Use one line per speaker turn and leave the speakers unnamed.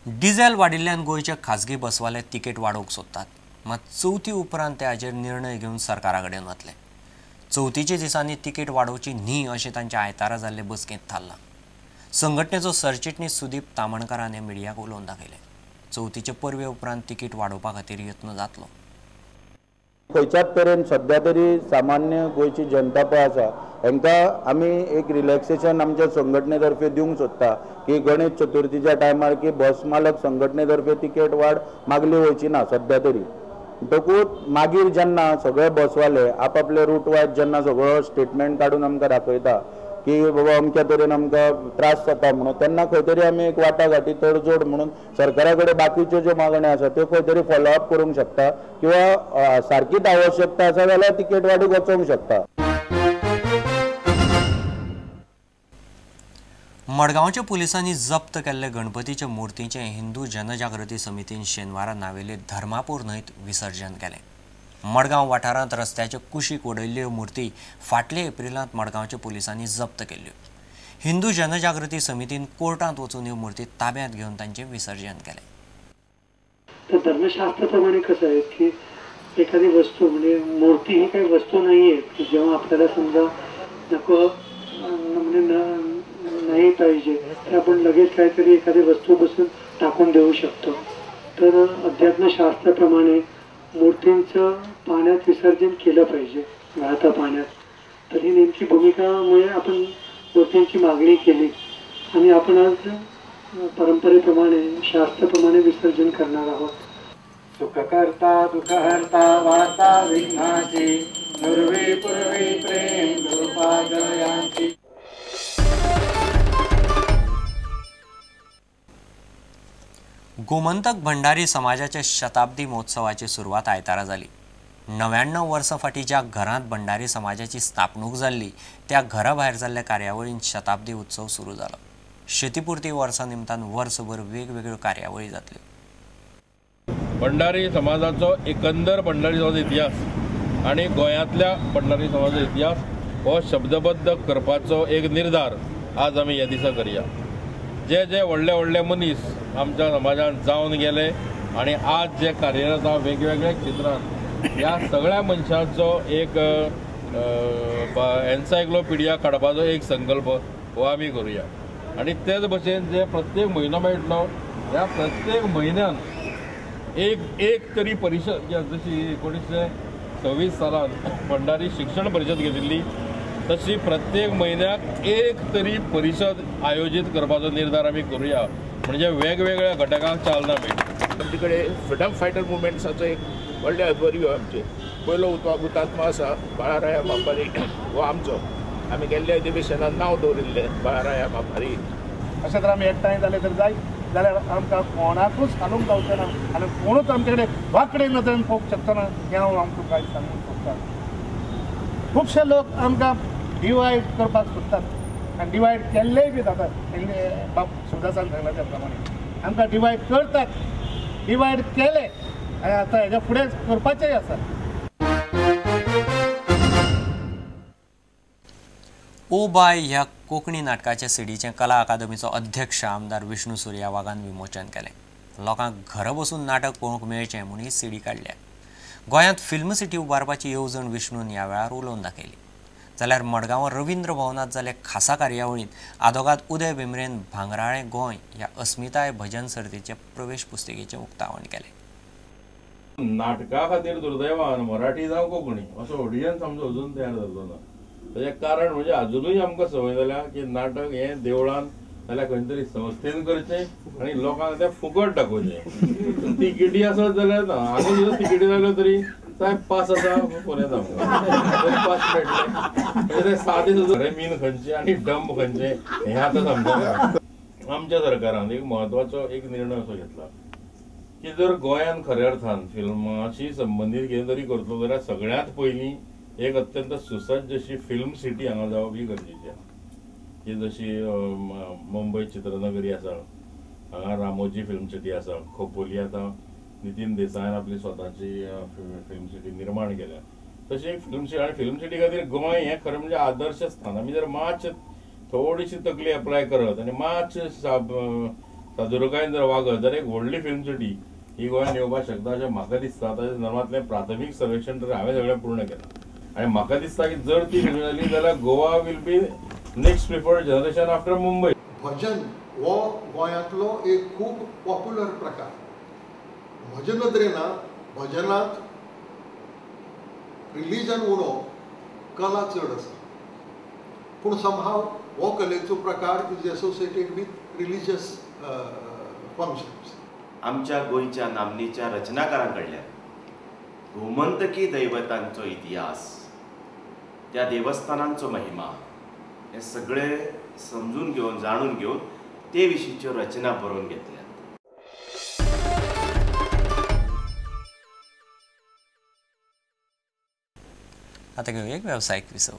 Diesel वाडिल्ल्यान गोंयचे खाजगी बसवाले तिकेट वाडोवंक सोदतात, मात चवथी उपरांत ते हाजेर निर्णय घेवन सरकारा कडेन वतले। चवथीच्या दिसांनी तिकेट वाडोवची न्ही अशें तांच्या आयतारा जाल्ले बसकेंत थारलां। संघटनेचो सरचिटणीस सुदीप तामणकारान हे मिडियाक उलोवन दाखयलें। चवथीचे परवे उपरांत तिकेट वाडोवपा खातीर यत्न जातलो।
खंयच्याच तरेन सद्या तरी सामान्य गोंयची जनता पळय आसा हांकां आमी एक रिलॅक्सेशन आमच्या संघटने तर्फे दिवंक सोदता की गणेश चतुर्थीच्या टायमार की बस मालक संघटने तर्फे तिकेट वाड मागली वयची ना सद्या तरी। म्हणटकूच मागीर जेन्ना सगळे बसवाले आपआपले रूट वायज जेन्ना सगळो स्टेटमेंट काडून आमकां दाखयता की बाबा अमक्या तरेन आमकां त्रास जाता म्हणून, तेन्ना खंय तरी आमी एक वाटाघाटी तडजोड म्हणून सरकारा कडेन बाकीच्यो ज्यो मागण्यो आसा त्यो खंय तरी फॉलोअप करूंक शकता किंवा सारकीच आवश्यकता आसा जाल्यार तिकेट वाडीक वचोंक शकता।
मडगांवच्या पुलिसांनी जप्त केल्ले गणपतीच्या मूर्तीचें हिंदू जनजागृती समितीन शेनवारा नावेले धर्मापूर न्हंयत विसर्जन केलें। मडगांव वाठारांत रस्त्याचे कुशीक उडयल्ल्यो मूर्ती फाटले एप्रिलांत मडगांवच्या पुलिसांनी जप्त केल्ल्यो। हिंदू जनजागृती समितीन कोर्टांत वचून ह्यो मूर्ती ताब्यात घेवन तांचें विसर्जन केलें।
तर धर्मशास्त्राप्रमाणे कसं आहे की एखादी वस्तू म्हणजे मूर्ती ही काही वस्तू नाही आहे की जेव्हा आपल्याला समजा नको म्हणजे नाही पाहिजे तर आपण लगेच काहीतरी एखादी वस्तू बसून टाकून देऊ शकतो। तर अध्यात्मशास्त्राप्रमाणे मूर्तींचं पाण्यात विसर्जन केलं पाहिजे, वाहत्या पाण्यात। तर ही नेमकी भूमिकामुळे आपण मूर्तींची मागणी केली आणि आपण आज परंपरेप्रमाणे शास्त्राप्रमाणे विसर्जन करणार आहोत।
सुख करता दुःख हरता वार्ता विघ्नाची नुरवी पुरवी प्रेम कृपा जयांची।
गोमंतक भंडारी समाजाच्या शताब्दी महोत्सवाची सुरवात आयतारा जाली। 99 वर्सां फाटीं ज्या घरांत भंडारी समाजाची स्थापणूक जाल्ली त्या घरा भायर जाल्ल्या कार्यावळीन शताब्दी उत्सव सुरू जालो। शेतीपुर्ती वर्सा निमतान वर्सभर वेगवेगळ्यो कार्यावळी जातल्यो।
भंडारी समाजाचो एकंदर भंडारी समाजाचो इतिहास आनी गोंयांतल्या भंडारी समाजाचो इतिहास हो शब्दबद्ध करपाचो एक निर्धार आज आमी ह्या दिसा करया। जे जे व्हडले व्हडले मनीस आमच्या समाजान जावन गेले आनी आज जे कार्यरत आहा वेगवेगळ्या क्षेत्रांत ह्या सगळ्या मनशांचो एक एन्सायक्लोपिडिया काडपाचो एक संकल्प हो आमी करुया। आनी तेच भशेन जे प्रत्येक म्हयनो मेळटलो ह्या प्रत्येक म्हयन्यान एक एक तरी परिशद, जशी 1926 सालान भंडारी शिक्षण परिशद घेतिल्ली तशी प्रत्येक म्हयन्याक एक तरी परिशद आयोजीत करपाचो निर्धार आमी करुया, म्हणजे वेगवेगळ्या घटकांक चालना मेळटली।
आमचे कडेन फ्रिडम फायटर मुवमेंट्साचो एक व्हडले अध्वर्य आमचे पयलो हुतात्मा आसा बाळाराया मापारी हो आमचो, आमी गेल्ल्या अधिवेशनान नांव दवरिल्लें बाळाराया मापारी।
अशें तर आमी एकठांय जाले तर जाय जाल्यार आमकां कोणाकूच हालूंक जावचें ना आनी कोणूच आमचे कडेन वांकडे नदरेन पळोवंक शकचो ना हें हांव आमकां कांय सांगूंक सोदता। खुबशे लोक आमकां डिवायड करपाक सोदतात आनी डिवायड केल्लेय बी जातात। बाब शिवदासान सांगला त्या प्रमाणे आमकां डिवायड करतात, डिवायड केले आनी आतां हेज्या फुडें करपाचेय आसा।
ओ बाय ह्या कोंकणी नाटकाच्या सिडीचें कला अकादमीचो अध्यक्ष आमदार विष्णू सुर्या वाघान विमोचन केलें। लोकांक घरा बसून नाटक पळोवंक मेळचें म्हूण ही सिडी काडल्या। गोंयांत फिल्म सिटी उबारपाची येवजण विष्णून ह्या वेळार उलोवन दाखयली। जाल्यार मडगांवां रवींद्र भवनांत जाल्ले खासा कार्यावळींत आदोगाद उदय भेंब्रेन भांगराळें गोंय ह्या अस्मिताय भजन सर्तीचे प्रवेश पुस्तिकेचें उक्तावण केलें।
नाटका खातीर दुर्दैवान मराठी जावं कोंकणी असो ऑडियन्स आमचो अजून तयार जाल्लो ना। ताचें कारण म्हणजे अजुनूय आमकां संवय जाल्या की नाटक हें देवळान जाल्यार खंय तरी संस्थेन करचें आनी लोकांक तें फुकट दाखोवचें। तिकेटी आसत जाल्यार ना, हांगा सुद्दां तिकेटी जाल्यो तरी सायब पास आसा फोन येता आमकां पास मेळटले। म्हणजे ते सादे सुद्दां मीन खंयचें आनी डंब खंयचें हें आतां समजना। आमच्या सरकारान एक म्हत्वाचो एक निर्णय असो घेतला की जर गोंयान खऱ्या अर्थान फिल्माशी संबंदीत कितें तरी करतलो जाल्यार सगळ्यांत पयलीं एक अत्यंत सुसज्ज अशी फिल्म सिटी हांगा जावप ही गरजेची आसा। की जशी मुंबय चित्रनगरी आसा, हांगा रामोजी फिल्म सिटी आसा, खोपोली आतां नितीन देसायान आपली स्वताची फिल्म सिटी निर्माण केल्या, तशी एक फिल्म सिटी। आनी फिल्म सिटी खातीर गोंय हें खरें म्हणजे आदर्श स्थान। आमी जर मातशें थोडीशी तकली अप्लाय करत आनी मातशें सादुरकायेन जर वागत जाल्यार एक व्हडली फिल्म सिटी ही गोंयांत येवपाक शकता अशें म्हाका दिसता. ताच्या संदर्भांतलें प्राथमीक सर्वेक्षण तर हांवें सगळें पूर्ण केलां आनी म्हाका दिसता की जर ती फिल्म जाली जाल्यार Goa will be next preferred generation after Mumbai.
भजन हो गोंयांतलो एक खूब पॉप्युलर प्रकार. म्हजे नदरेन भजनांत रिलीजन उणो, कला चड आसा. पूण समहाव हो कलेचो प्रकार is associated with religious functions.
आमच्या गोंयच्या नामनेच्या रचनाकारां कडल्यान गोमंतकी दैवतांचो इतिहास, त्या देवस्थानांचो महिमा हे सगळे समजून घेवन जाणून घेवन ते विशींच्यो रचना बरोवन घेतल्यात.
आतां घेवया एक वेवसायीक विसव.